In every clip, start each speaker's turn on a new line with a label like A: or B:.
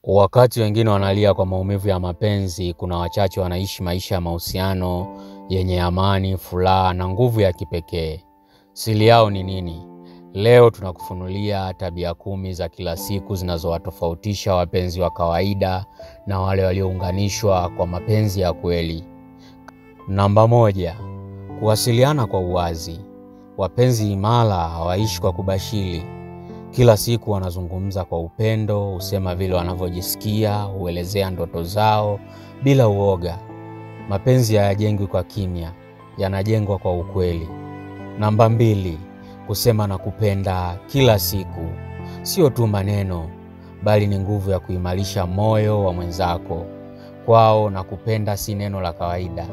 A: Wakati wengine wanalia kwa maumivu ya mapenzi, kuna wachache wanaishi maisha ya mahusiano yenye amani, furaha na nguvu ya kipekee. Siri yao ni nini? Leo tunakufunulia tabia 10 za kila siku zinazowatofautisha wapenzi wa kawaida na wale waliounganishwa kwa mapenzi ya kweli. Namba 1, kuwasiliana kwa uwazi. Wapenzi imara hawaishi kwa kubashiri. Kila siku wanazungumza kwa upendo, husema vile wanavyojisikia, huelezea ndoto zao bila uoga. Mapenzi hayajengwi kwa kimya, yanajengwa kwa ukweli. Namba 2, kusema na kupenda kila siku. Sio tu maneno, bali ni nguvu ya kuimarisha moyo wa mwenzako. Kwao na kupenda si neno la kawaida,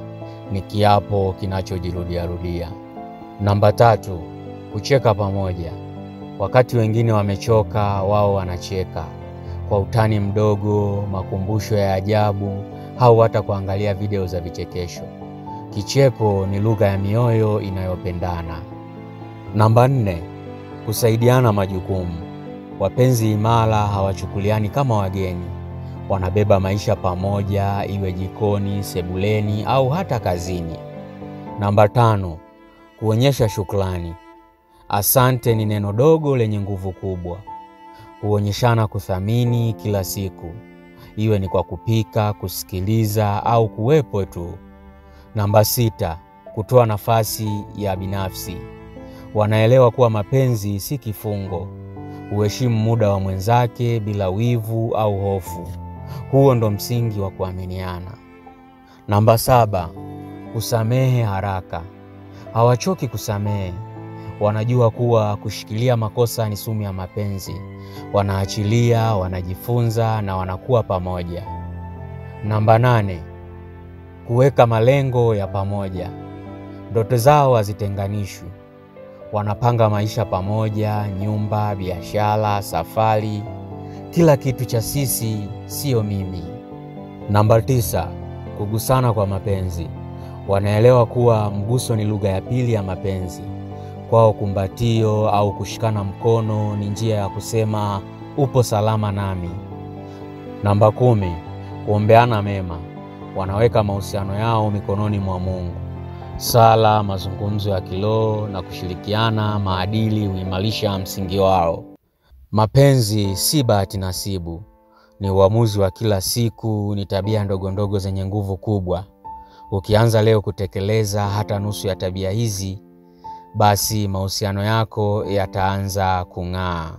A: ni kiapo kinachojirudia rudia. Namba 3, kucheka pamoja. Wakati wengine wamechoka, wao wanacheka kwa utani mdogo, makumbusho ya ajabu, au hata kuangalia video za vichekesho. Kicheko ni lugha ya mioyo inayopendana. Namba 4, kusaidiana majukumu. Wapenzi imara hawachukuliani kama wageni. Wanabeba maisha pamoja, iwe jikoni, sebuleni au hata kazini. Namba 5, kuonyesha shukrani. Asante ni neno dogo lenye nguvu kubwa. Huonyeshana kuthamini kila siku, iwe ni kwa kupika, kusikiliza au kuwepo tu. Namba 6, kutoa nafasi ya binafsi. Wanaelewa kuwa mapenzi si kifungo. Huheshimu muda wa mwenzake bila wivu au hofu. Huo ndo msingi wa kuaminiana. Namba 7, kusamehe haraka. Hawachoki kusamehe. Wanajua kuwa kushikilia makosa ni sumu ya mapenzi. Wanaachilia, wanajifunza na wanakuwa pamoja. Namba 8, kuweka malengo ya pamoja. Ndoto zao hazitenganishwi. Wanapanga maisha pamoja, nyumba, biashara, safari, kila kitu cha sisi, sio mimi. Namba 9, kugusana kwa mapenzi. Wanaelewa kuwa mguso ni lugha ya pili ya mapenzi. Kwao kumbatio au kushikana mkono ni njia ya kusema upo salama nami. Namba 10, kuombeana mema. Wanaweka mahusiano yao mikononi mwa Mungu. Sala, mazungumzo ya kiroho na kushirikiana maadili huimarisha msingi wao. Mapenzi si bahati nasibu, ni uamuzi wa kila siku, ni tabia ndogo ndogo zenye nguvu kubwa. Ukianza leo kutekeleza hata nusu ya tabia hizi, basi mahusiano yako yataanza kung'aa.